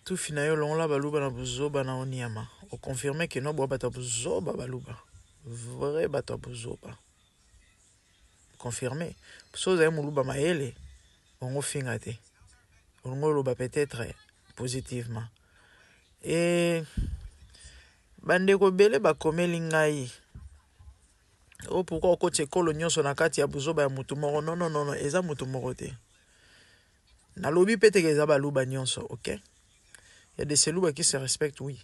Tufi na yo longola baluba na buzoba na oniama. O confirmer que no boa bato buzoba baluba. Vrai bato buzoba. Confirmer. So ozali moluba mayele ongo finga te. Ongo loba peut-être positivement. Et bandeko ebele bakomeli ngai o oh, pourquoi okoti ekolo nyonso na kati ya buzoba ya motu moko? Non, non, non, non, eza motu moko te. Nalobi pe te ke eza baluba nyonso, ok? Ya des seluba qui se respectent, oui.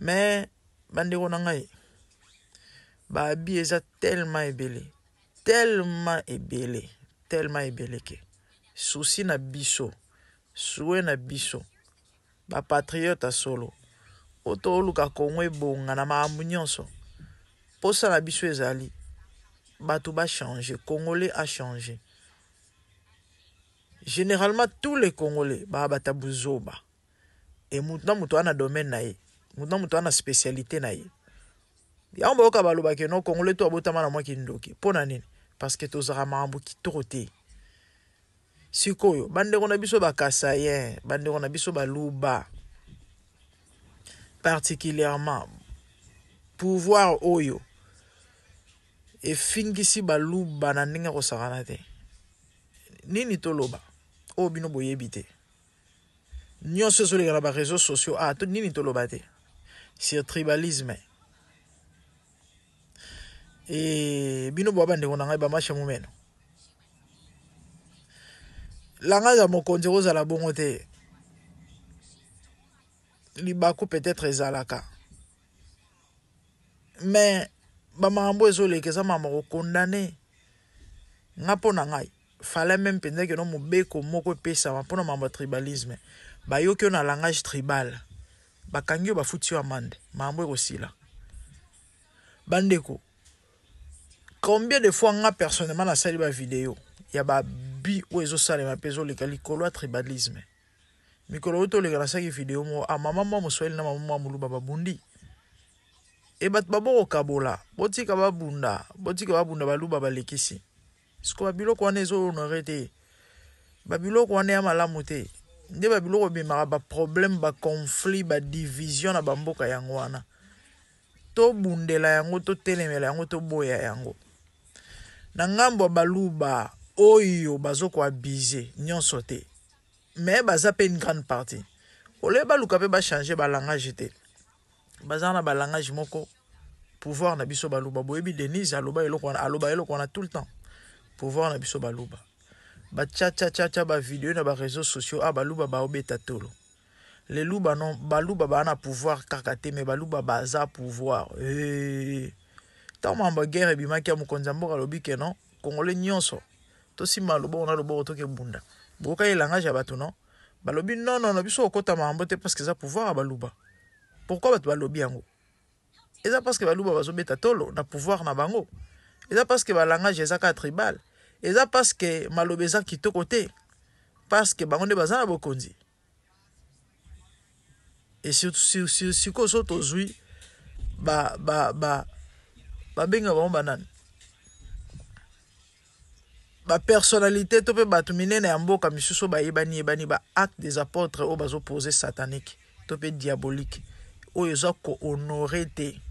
Mais bandeko na ngai, babi eza tellement ebele, tellement ebele, tellement ebele ke souci na biso, souhait na biso, ba patriote ya solo, oyo toluka Congo ebonga na makambo nyonso. Posa na biso ezali bato ba changer, Congolais a changer. Généralement tous les Congolais ba bata buzoba. Et mutu na mutu ana domaine na ye, mutu na mutu ana spécialité na ye. Yango bayoka balobaka no Congolais to abotama na mwa kindoki. Mpo na nini? Parce que tozalaka makambo kitoko te. Sikoyo bandeko na biso bakasayen, bandeko na biso baluba, particulièrement pouvoir oyo efingisi baluba na ndenge kosakana te. Nini toloba oyo bino boyebi te? Nyonso ezoleka na bareseau sociaux, ah, to, nini toloba te sur tribalisme? E bino boa bandeko na ngai bamashe momeno, langage ya mokonzi ekozala bongo te. Libaku peut-être ezalaka, mais bamakambo ezoleka eza makambo kokondane. Nga mpo na ngai, fallait même mpenza keno mobeko moko epesama mpona makambo ya tribalisme. Bayoki yo na langage tribal, bakangi yo, bafuti yo amende, makambo ekosila. Bandeko, combien de fois nga personnellement nasali bavideo ya babi oyo ezosalema mpe ezoleka likolo ya tribalisme? Mikolo oyo toleka, nasalaki video moko, ah, mama mwa moswahili na mama mwa moluba babundi. E bato babokokabola, botika babunda, botika babunda, baluba balekisi. Siko babiloko wana ezohonore te, babiloko wana ya malamu te. Nde babiloko ebimaka baproblème, baconflit, badivision na bamboka. Yango wana tobundela yango, totelemela yango, toboya yango. Na ngambo ya baluba oyo bazokoabuser nyonso te, mais baza mpe une grande partie olie, baluka mpe bachange balangage te. Baza na balangage moko. Pouvoir na biso baluba, boyebi Denise aloba eloko wana, aloba eloko wana tout le temps. Pouvoir na biso baluba, batia bavideo na baréseaux sociaux, ah, baluba baobeta tolo. Leluba non, baluba baa na pouvoir kaka te, mais baluba baza pouvoir. Hey. Ntango mambo ya guerre ebimaki, ya mokonzi ya mboka alobi ke non, Congolais nyonso tosimba loboko na loboko, tokebunda. Boyoka ye langage ya bato. Non, balobi non, non, non, biso okota makambo te parce que eza pouvoir ya baluba. Pourquoi bato balobi yango? Eza parce que baluba bazobeta tolo na pouvoir na bango. Eza parce que balangage eza kaka tribal. Eza parce que maloba eza kitoko te, parce que bango nde baza na bokonzi. Et surtout sikoyo so tozwi babenga bango banani, bapersonnalité to mpe bato minene ya mboka misusu oyo bayebani yebani, ba acte des apôtres oyo bazopose satanique to mpe diabolique oyo eza kohonore te.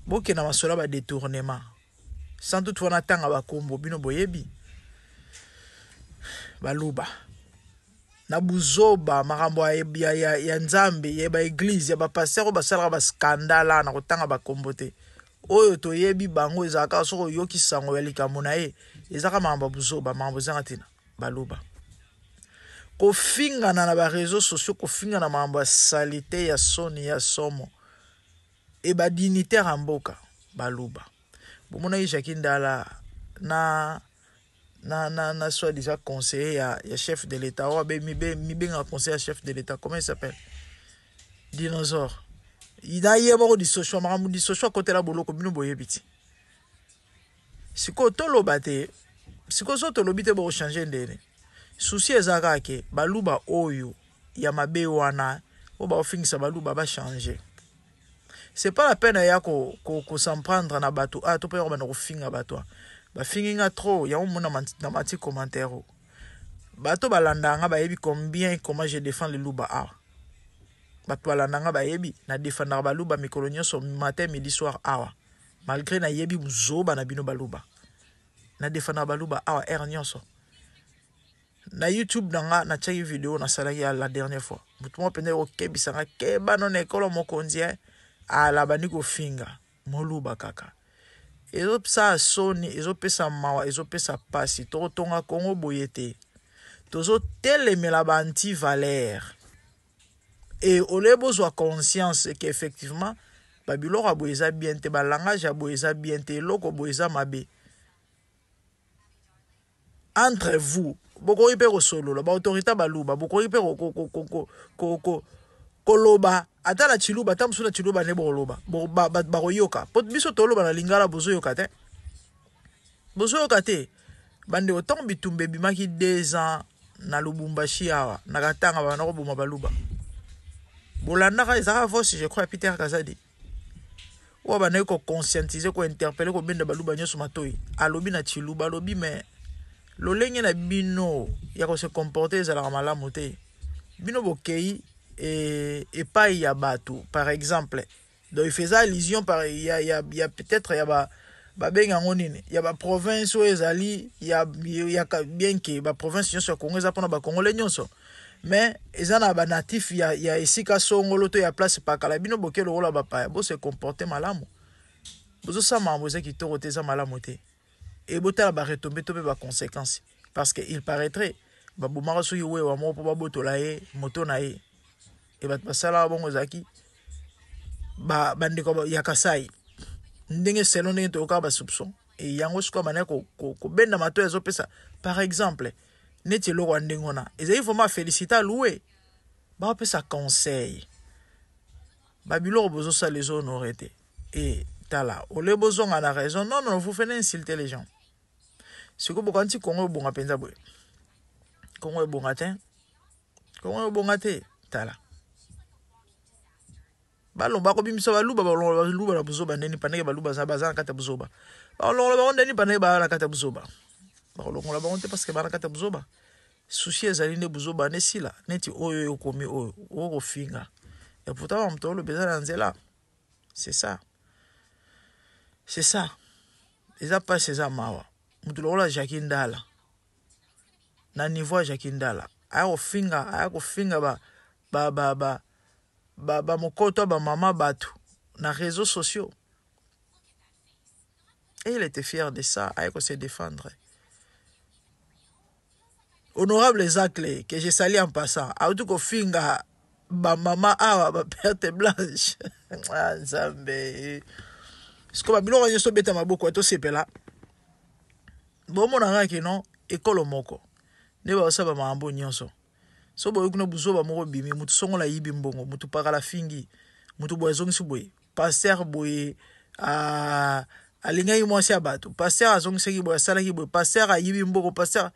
Bokenda masolo ya badétournement, sans toutefois natanga bakombo, bino boyebi. Baluba na buzoba, makambo ya Nzambe, ya baeglize, ya bapasteur oyo basalaka bascandale, na kotanga bakombo te, oyo toyebi bango. Ezalaka soki oyoki sango ya likambo na ye, ezaka makambo ya buzoba, makambo ezanga ntina. Baluba kofingana na bareseau sociaux, kofingana makambo ya saleté, ya soni, ya somo. E badignitaire ya mboka baluba, bomonaki Jacki Ndala na soi-disant conseiller ya chef de l'État oyo mibengaka conseiller ya chef de l'État, comment il s'appelle, dinosaure, na ye moko disosho, makambo disosho akotela boloko, bino boyebi ti. Sikoyo toloba te? Sikoyo so tolobi te, bokochange ndene. Souci eza kaka ke baluba oyo ya mabe wana oyo baofingisa baluba bachange. C'est pas la peine ya ko s'en prendre na bato a to mpe ya kobanda kofinga bato. Bafingi nga trop, yango mona na mati commentaire o. Bato balandaka nga bayebi combien comment je défends le luba awa. Bato balanda nga bayebi na défendaka baluba mikolo nyonso, matin, midi, soir awa, malgré nayebi buzoba na bino baluba. Na défendaka baluba awa heure nyonso. Na YouTube na nga natiaki video nasalaki ya la dernière fois. Motu moko mpenza ekokebisa nga keba no na ekolo mokonzi e ala bandi kofinga moluba kaka. Ezosala soni, ezopesa mawa, ezopesa pasi. Tokotonga Kongo boye te. Tozotelemela ba anti-valeur. Et ole bozwa conscience que effectivement babiloko ya boye eza bien te, balangage ya boye eza bien te, eloko boye eza mabe. Entre vous bokoki mpe kosolola, baautorité baluba bokoki mpe koloba ata na Tshiluba, ata mosusu na Tshiluba nde bokoloba, bakoyoka. Po biso toloba na Lingala, bozoyoka te, bozoyoka te. Bandeko, ntango bitumba ebimaki 2 ans na Lubumbashi awa na Katanga, bana koboma baluba, bolandaka, ezalaka voice, je crois, ya Peter Kazadi oyo bandaki koconscientiser, kointerpeller, kobenda baluba nyonso matoi. Alobi na Tshiluba, alobi: "Mais lolenge na bino ya kose comporter ezalaka malamu te. Bino bokei epai ya bato, par exemple." Donc il faisait allusion par ya peut-être ya ba babenga yango nini, ya baprovince oyo ezali ya bien que baprovince nyonso ya Congo eza mpona bacongolais nyonso, mais eza na banatif ya esika songolo to ya place pakala. Bino boke lokola bapaya, bose comporter malamu, bozosala makambo eza kitoko te, eza malamu te. E botala baretombées to mpe baconséquence, parce que il paraîtrait babomaka soki wewa moko mpo babotola ye moto na ye. E bato basalaka bongo ezalaki bandeko ya Kasai, ndenge selon ndenge toyokaka basoupçon. E yango sikoyo bandaki kobenda matoi, ezopesa par exemple neti eloko ya ndenge wana ezali vraiment félicité, aloué. Bapesa conseil, babiloko bozosala ezohonorer te. E tala, ole bozonga na raison. Non, non, vous venez insulter les gens. Sikoyo bokanisi Kongo ebonga mpenza boye? Kongo ebonga te, Kongo ebonga te. Tala, balongo bakobimisa baluba, balongola baluba na buzoba ndeni pandeke baluba baza na kati ya buzoba. Bakolongola bango ndeni pandeke baa na kati ya buzoba? Bakolongola bango te parce que baa na kati ya buzoba. Souci ezali nde buzoba nde esila. Neti oyo okomi oyo okofinga, et pourtant bamoto oloba eza na nzela. C'est ça, c'est ça. Eza mpasi, eza mawa. Moto lokola Jacki Ndala, na niveau ya Jacki Ndala, aya kofinga, aya kofinga ba ba ba ba ba bamokoto ya bamama bato na réseaux sociaux, et il était fier de ça, aye ko se défendre. Honorable Zacle, que je salue en passant, auti kofinga bamama awa baperte blanche. Ah, Nzambe! Siko babiloko nyonso obeta maboko, tosepela. Bomona kaka kino ekolo moko nde bazosala bamakambo nyonso. So boye kuna buzoba moko bimi, mutu songola ayibi mbongo, mutu pakala fingi mutu boye, azongisi boye, pasteur boye alingaki mwasi ya bato, pasteur azongisaki boye, asalaki boye, pasteur ayibi mbongo, pasteur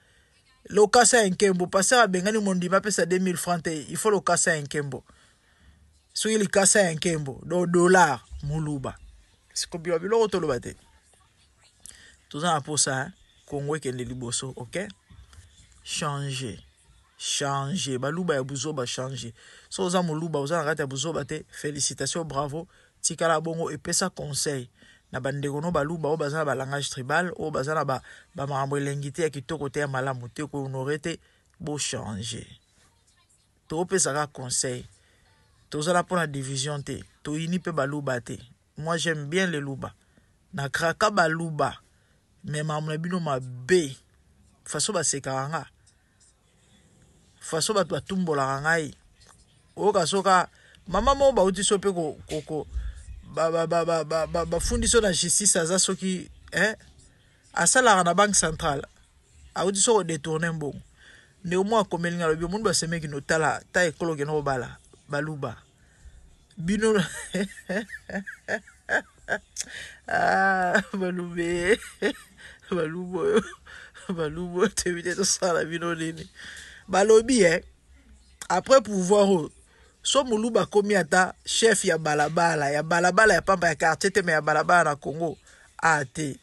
lokasa ya nkembo, pasteur abengani mondimi apesa 2000 franc te, il faut lokasa ya nkembo, soki likasa ya nkembo do dollar moluba. Sikobiwa biloko toloba te. Toza na posa Kongo ekende liboso. Ok, changer, changer. Baluba ya buzoba, changer. So oza moluba, oza na kati ya buzoba te, félicitation, bravo, tikala bongo. Epesa conseil na bandeko no baluba oyo baza na balangage tribal, oyo baza na bamakambo elengi te, ya kitoko te, ya malamu te, kohonorer te. Bochanger. Topesaka conseil, tozala mpona division te, toyini mpe baluba te. Moi, j'aime bien les Luba, nakraka baluba, mais makambo na bino mabe, façon basekaka nga, façon bato batumbolaka ngai. Oyoka soka mama moko bauti so mpe bafundi so na justice, aza soki eh? Asalaka na Banque centrale, auti so kodétourner mbongo. Ndeko moko akomeli nga, alobi: "Omoni basemeki no, tala ta ekolo kende kobala baluba bino." Ah, balube, baluba oyo, baluba oyo, toyebi te tosala bino nini. Balobi e après pouvoir oyo, so moluba akomi ata chef ya balabala, ya balabala ya pamba, ya quartier te, mais ya balabala na Congo, a te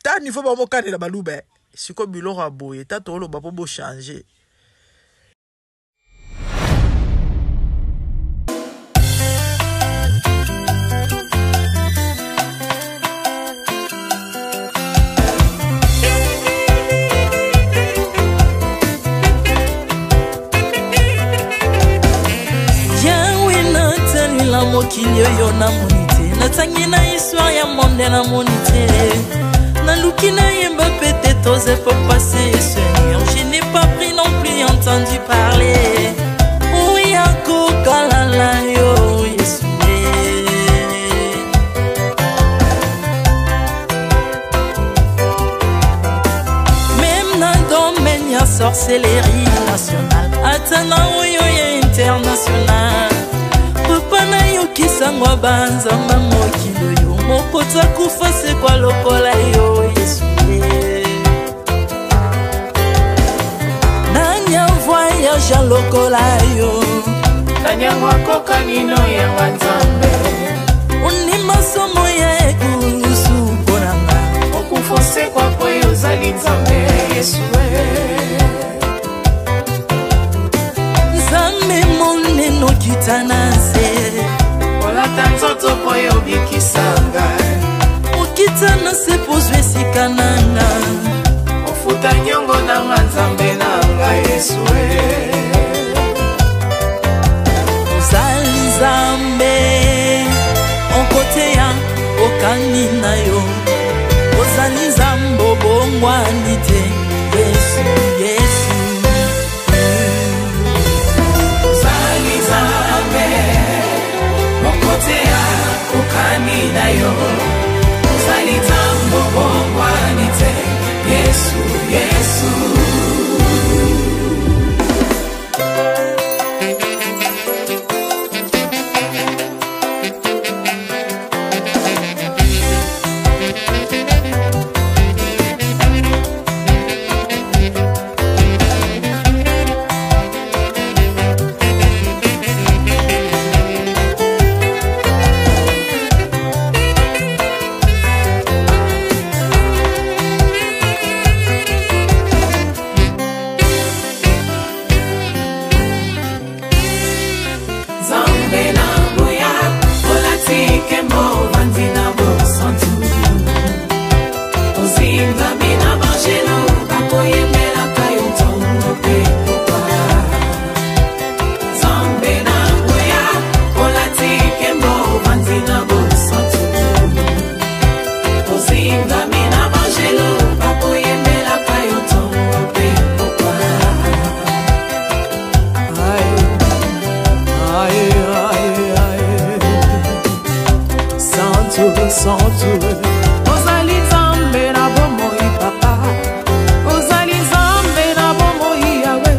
ta niveau bamokanela baluba. Sikoyo biloko ya boye tata oloba mpo bochange. Mokili oyo namoni te, natangi na histoire ya monde namoni te, naluki nayemba peut-être aux époques passées. Seigneur, je n'ai pas pris non plus entendu parler oya kokalala yo Yesu. Même na domaine ya sorcellerie nationale, ata na oyo ya international, papa nayokisango banzamba mokili oyo moko takufa sekwa lokola yo Yesu. Nani avoyage lokola yo? Nani yango akoka nino yanga Nzambe? Ondima somo ya ekulusu mpo na nga, okufa osekwa po yo ozali Nzambe Yesu. Nzambe monene okita na nse, olata nzoto po yo obikisa ngai, okita na se po ozwa esika na nga, ofuta nyongo na nga Nzambe na ngai Yesu. Ozali Nzambe okoteya okani na yo, ozali Nzambe obongwani te Yesu, Yesu. Ozali Nzambe okoteya okani na yo, ozali Nzambe obongwani te Yesu, Yesu. Nzambe na nguya, olati nkembo, ovandi na bosantu, ozingami na bangelu bakoyembelaka yo ntongo mpe pokwa. Nzambe na nguya, olati nkembo, ovandi na bosantu, ozingami na bangelu bakoyembelaka yo ntongo mpe pokwa. Aïe, aïe, aïe, Santu, santu. Ozali Nzambe na bomoi papa, ozali Nzambe na bomoi Yawe,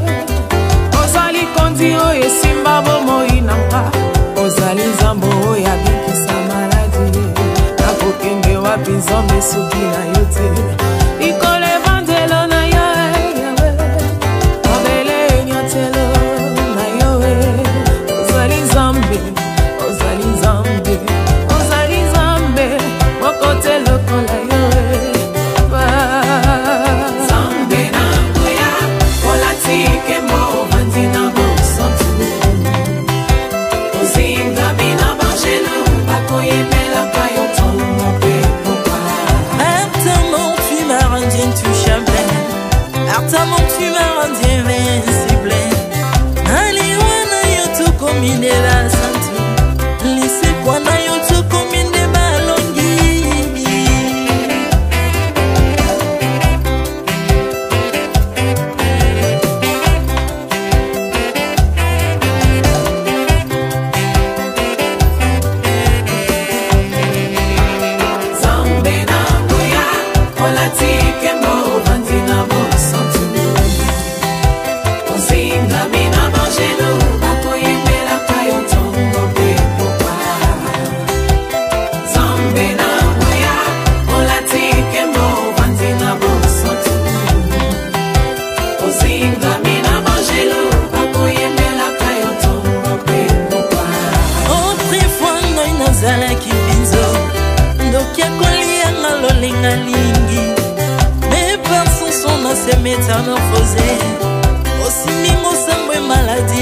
ozali kondi oyo esimba bomoi na nga, ozali Nzambe oyo abikisa maladi. Nakokende wapi Nzambe soki na yo te? Likolo evandelo na yo Yawe, mabele enyatelo na yo. Ozali Nzambe, ozali Nzambe, ozali Nzambe moko te lokola yo. Nzambe na nguya, olati nkembo, ovandi na bosantu, ozingami na bangelu bakoyembelaka yo ntongo mpe pokwa. Maintenant tu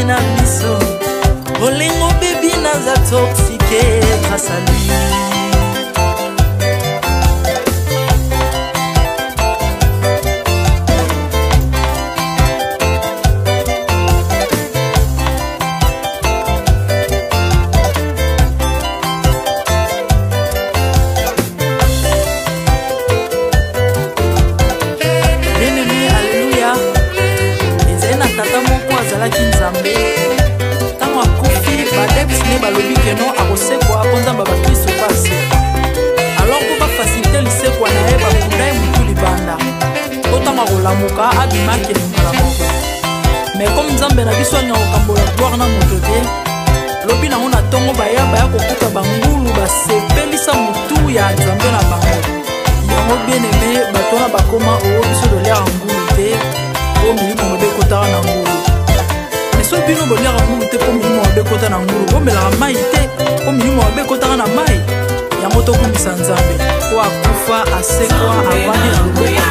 na miso bolingo bebi naza toxique grâce à lui. Bien-aimé, alleluya. Ezali na tata moko azalaki nzambe. Ntango akufi, baadeptes ne balobi keno akosekwa mpo nzambe ya bakristo mpe asekwa. Alors mpo bafacilite lisekwa na ye, bakunda ye motu libanda mpo ntango akolamuka abima akende mbala moko. Mais comme nzambe na biso alingaka kokambola gloire na moto te, lobi nango na ntongo baya baya kokuta bangulu basepelisa motu ya nzambe na bango. Yango bien-aimé, bato wana bakoma oo biso toliaka ngulu te mpo milimo mabe ekotaka na ngulu. Mais soki bino boliaka ngulu te mpo milimo mabe ekota na ngulu, bomelaka mai te mpo milimo mabe ekotaka na mai. Yango tokumbisa nzambe mpo akufa, asekwa, avandi na loboko ya